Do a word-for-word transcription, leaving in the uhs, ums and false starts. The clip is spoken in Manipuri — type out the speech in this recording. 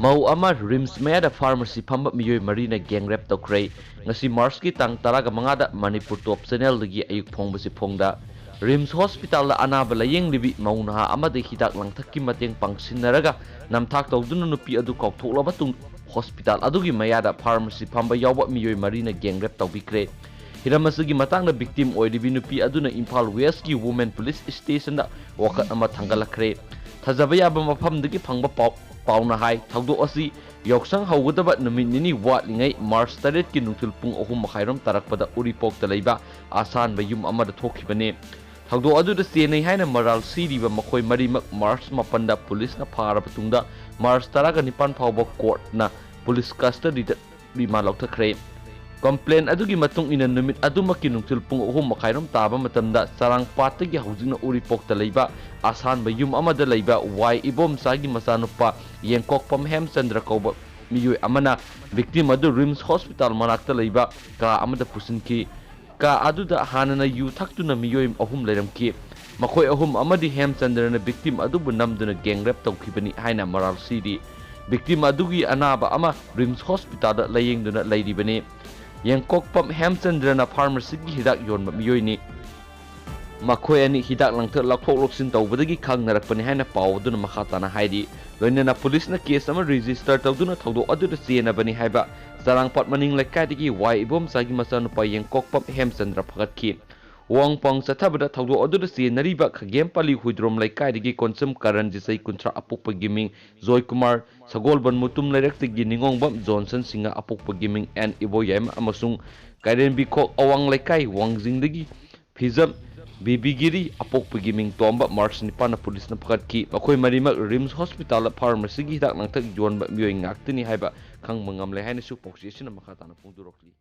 ꯃꯧ ꯑꯃ ꯔꯤꯝꯁ ꯃꯌꯥꯗ ꯐꯥꯔꯃꯥꯁꯤ ꯐꯝꯕ ꯃꯤꯑꯣꯏ ꯃꯔꯤꯅ ꯒꯦꯡ ꯔꯦꯞ ꯇꯧꯈ꯭ꯔꯦ꯫ ꯉꯁꯤ ꯃꯥꯔꯆꯀꯤ ꯇꯥꯡ ꯇꯔꯥꯒ ꯃꯉꯥꯗ ꯃꯅꯤꯄꯨꯔ ꯇꯣꯞ ꯆꯦꯅꯦꯜꯗꯒꯤ ꯑꯌꯨꯛ ꯐꯣꯡꯕꯁꯤ ꯐꯣꯡꯗ ꯔꯤꯝꯁ ꯍꯣꯁꯄꯤꯇꯥꯜꯗ ꯑꯅꯥꯕ ꯂꯥꯌꯦꯡꯂꯤꯕꯤ ꯃꯧ ꯅꯍꯥ ꯑꯃꯗ ꯍꯤꯗꯥꯛ ꯂꯥꯡꯊꯛꯀꯤ ꯃꯇꯦꯡ ꯄꯥꯡꯁꯤꯟꯅꯔꯒ ꯅꯝꯊꯥꯛ ꯇꯧꯗꯨꯅ ꯅꯨꯄꯤ ꯑꯗꯨ ꯀꯥꯎꯊꯣꯛꯂꯕ ꯇꯨꯡ ꯍꯣꯁꯄꯤꯇꯥꯜ ꯑꯗꯨꯒꯤ ꯃꯌꯥꯗ ꯐꯥꯔꯃꯥꯁꯤ ꯐꯝꯕ ꯌꯥꯎꯕ ꯃꯤꯑꯣꯏ ꯃꯔꯤꯅ ꯒꯦꯡ ꯔꯦꯞ ꯇꯧꯕꯤꯈ꯭ꯔꯦ꯫ ꯍꯤꯔꯝ ꯑꯁꯤꯒꯤ ꯃꯇꯥꯡꯗ ꯚꯤꯛꯇꯤꯝ ꯑꯣꯏꯔꯤꯕꯤ ꯅꯨꯄꯤ ꯑꯗꯨꯅ ꯏꯝꯐꯥꯜ ꯋꯦꯁꯀꯤ ꯋꯨꯃꯦꯟ ꯄꯨꯂꯤꯁ ꯁ꯭ꯇꯦꯁꯟꯗ ꯋꯥꯀꯠ ꯑꯃ ꯊꯥꯡꯒꯠꯂꯛꯈ꯭ꯔꯦ꯫ ꯊꯥꯖꯕ ꯌꯥꯕ ꯃꯐꯝꯗꯒꯤ ꯐꯪꯕ ꯄꯥꯎ ꯄꯥꯎꯅ ꯍꯥꯏ, ꯊꯧꯗꯣꯛ ꯑꯁꯤ ꯌꯥꯎꯁꯪ ꯍꯧꯒꯗꯕ ꯅꯨꯃꯤꯠ ꯅꯤꯅꯤ ꯋꯥꯠꯂꯤꯉꯩ ꯃꯥꯔꯆ ꯇꯔꯦꯠꯀꯤ ꯅꯨꯡꯊꯤꯜ ꯄꯨꯡ ꯑꯍꯨꯝ ꯃꯈꯥꯏꯔꯣꯝ ꯇꯥꯔꯛꯄꯗ ꯎꯔꯤꯄꯣꯛꯇ ꯂꯩꯕ ꯑꯁꯥꯟꯕ ꯌꯨꯝ ꯑꯃꯗ ꯊꯣꯛꯈꯤꯕꯅꯤ꯫ ꯊꯧꯗꯣꯛ ꯑꯗꯨꯗ ꯆꯦꯟꯅꯩ ꯍꯥꯏꯅ ꯃꯔꯥꯜ ꯁꯤꯔꯤꯕ ꯃꯈꯣꯏ ꯃꯔꯤꯃꯛ ꯃꯥꯔꯆ ꯃꯥꯄꯟꯗ ꯄꯨꯂꯤꯁꯅ ꯐꯥꯔꯕ ꯇꯨꯡꯗ ꯃꯥꯔꯆ ꯇꯔꯥꯒ ꯅꯤꯄꯥꯟ ꯐꯥꯎꯕ ꯀꯣꯔꯠꯅ ꯄꯨꯂꯤꯁ ꯀꯁꯇꯗꯤꯗ ꯔꯤꯃꯥꯟ ꯂꯧꯊꯈ꯭ꯔꯦ꯫ ꯀꯝꯄ꯭ꯂꯦꯟ ꯑꯗꯨꯒꯤ ꯃꯇꯨꯡ ꯏꯟꯅ ꯅꯨꯃꯤꯠ ꯑꯗꯨꯃꯛꯀꯤ ꯅꯨꯡꯊꯤꯜ ꯄꯨꯡ ꯑꯍꯨꯝ ꯃꯈꯥꯏꯔꯣꯝ ꯇꯥꯕ ꯃꯇꯝꯗ ꯆꯔꯥꯡꯄꯥꯠꯇꯒꯤ ꯍꯧꯖꯤꯛꯅ ꯎꯔꯤꯄꯣꯛꯇ ꯂꯩꯕ ꯑꯁꯥꯟꯕ ꯌꯨꯝ ꯑꯃꯗ ꯂꯩꯕ ꯋꯥꯏ ꯏꯕꯣꯝꯆꯥꯒꯤ ꯃꯆꯥꯅꯨꯄꯥ ꯌꯦꯡꯀꯣꯛꯄꯝ ꯍꯦꯝꯆꯟꯗ꯭ꯔ ꯀꯧꯕ ꯃꯤꯑꯣꯏ ꯑꯃꯅ ꯚꯤꯛꯇꯤꯝ ꯑꯗꯨ ꯔꯤꯝꯁ ꯍꯣꯁꯄꯤꯇꯥꯜ ꯃꯅꯥꯛꯇ ꯂꯩꯕ ꯀꯥ ꯑꯃꯗ ꯄꯨꯁꯤꯟꯈꯤ꯫ ꯀꯥ ꯑꯗꯨꯗ ꯍꯥꯟꯅꯅ ꯌꯨ ꯊꯛꯇꯨꯅ ꯃꯤꯑꯣꯏ ꯑꯍꯨꯝ ꯂꯩꯔꯝꯈꯤ꯫ ꯃꯈꯣꯏ ꯑꯍꯨꯝ ꯑꯃꯗꯤ ꯍꯦꯝꯆꯟꯗ꯭ꯔꯅ ꯚꯤꯛꯇꯤꯝ ꯑꯗꯨꯕꯨ ꯅꯝꯗꯨꯅ ꯒꯦꯡ ꯔꯦꯞ ꯇꯧꯈꯤꯕꯅꯤ ꯍꯥꯏꯅ ꯃꯔꯥꯜ ꯁꯤꯔꯤ꯫ ꯚꯤꯛꯇꯤꯝ ꯑꯗꯨꯒꯤ ꯑꯅꯥꯕ ꯑꯃ ꯔꯤꯝꯁ ꯍꯣꯁꯄꯤꯇꯥꯜꯗ ꯂꯥꯌꯦꯡꯗꯨꯅ ꯂꯩꯔꯤꯕꯅꯤ꯫ ꯌꯦꯡꯀꯣꯛꯄꯝ ꯍꯦꯝꯆꯟꯗ꯭ꯔꯅ ꯐꯥꯔꯃꯥꯁꯤꯒꯤ ꯍꯤꯗꯥꯛ ꯌꯣꯟꯕ ꯃꯤꯑꯣꯏꯅꯤ꯫ ꯃꯈꯣꯏ ꯑꯅꯤ ꯍꯤꯗꯥꯛ ꯂꯥꯡꯊꯛ ꯂꯧꯊꯣꯛ ꯂꯧꯁꯤꯟ ꯇꯧꯕꯗꯒꯤ ꯈꯪꯅꯔꯛꯄꯅꯤ ꯍꯥꯏꯅ ꯄꯥꯎ ꯑꯗꯨꯅ ꯃꯈꯥ ꯇꯥꯅ ꯍꯥꯏꯔꯤ꯫ ꯂꯣꯏꯅꯅ ꯄꯨꯂꯤꯁꯅ ꯀꯦꯁ ꯑꯃ ꯔꯦꯖꯤꯁꯇꯔ ꯇꯧꯗꯨꯅ ꯊꯧꯗꯣꯛ ꯑꯗꯨꯗ ꯆꯦꯟꯅꯕꯅꯤ ꯍꯥꯏꯕ ꯆꯔꯥꯡꯄꯥꯠ ꯃꯅꯤꯡ ꯂꯩꯀꯥꯏꯗꯒꯤ ꯋꯥꯏ ꯏꯕꯣꯝꯆꯥꯒꯤ ꯃꯆꯥꯅꯨꯄꯥ ꯌꯦꯡꯀꯣꯛꯄꯝ ꯍꯦꯝꯆꯟꯗ꯭ꯔ ꯐꯒꯠꯈꯤ꯫ ꯋꯥꯡ ꯄꯥꯎ ꯆꯠꯊꯕꯗ ꯊꯧꯗꯣꯛ ꯑꯗꯨꯗ ꯆꯦꯟꯅꯔꯤꯕ ꯈꯥꯒꯦꯝꯄꯜꯂꯤ ꯍꯨꯏꯗ꯭ꯔꯣꯝ ꯂꯩꯀꯥꯏꯗꯒꯤ ꯀꯣꯟꯁꯝ ꯀꯔꯟꯖꯤꯠ ꯆꯍꯤ ꯀꯨꯟꯊ꯭ꯔꯥ ꯑꯄꯣꯛꯄꯒꯤ ꯃꯤꯡ ꯖꯣꯏꯀꯨꯃꯥꯔ, ꯁꯒꯣꯜꯕꯟ ꯃꯨꯇꯨꯝ ꯂꯩꯔꯛꯇꯒꯤ ꯅꯤꯉꯣꯡꯕꯝ ꯖꯣꯟꯁꯟ ꯁꯤꯡꯍ ꯑꯄꯣꯛꯄꯒꯤ ꯃꯤꯡ ꯑꯦꯟ ꯏꯕꯣꯌꯥꯏꯃ ꯑꯃꯁꯨꯡ ꯀꯩꯔꯦꯝꯕꯤꯈꯣꯛ ꯑꯋꯥꯡ ꯂꯩꯀꯥꯏ ꯋꯥꯡꯖꯤꯡꯗꯒꯤ ꯐꯤꯖꯝ ꯕꯤꯕꯤꯒꯤꯔꯤ ꯑꯄꯣꯛꯄꯒꯤ ꯃꯤꯡ ꯇꯣꯝꯕ ꯃꯥꯔꯆ ꯅꯤꯄꯥꯟꯗ ꯄꯨꯂꯤꯁꯅ ꯐꯒꯠꯈꯤ꯫ ꯃꯈꯣꯏ ꯃꯔꯤꯃꯛ ꯔꯤꯝꯁ ꯍꯣꯁꯄꯤꯇꯥꯜꯗ ꯐꯥꯔꯃꯥꯁꯤꯒꯤ ꯍꯤꯗꯥꯛ ꯂꯥꯡꯊꯛ ꯌꯣꯟꯕ ꯃꯤꯑꯣꯏ ꯉꯥꯛꯇꯅꯤ ꯍꯥꯏꯕ ꯈꯪꯕ ꯉꯝꯂꯦ ꯍꯥꯏꯅꯁꯨ ꯄꯥꯎꯆꯦꯁꯤꯅ ꯃꯈꯥ ꯇꯥꯅ ꯐꯣꯡꯗꯣꯔꯛꯂꯤ꯫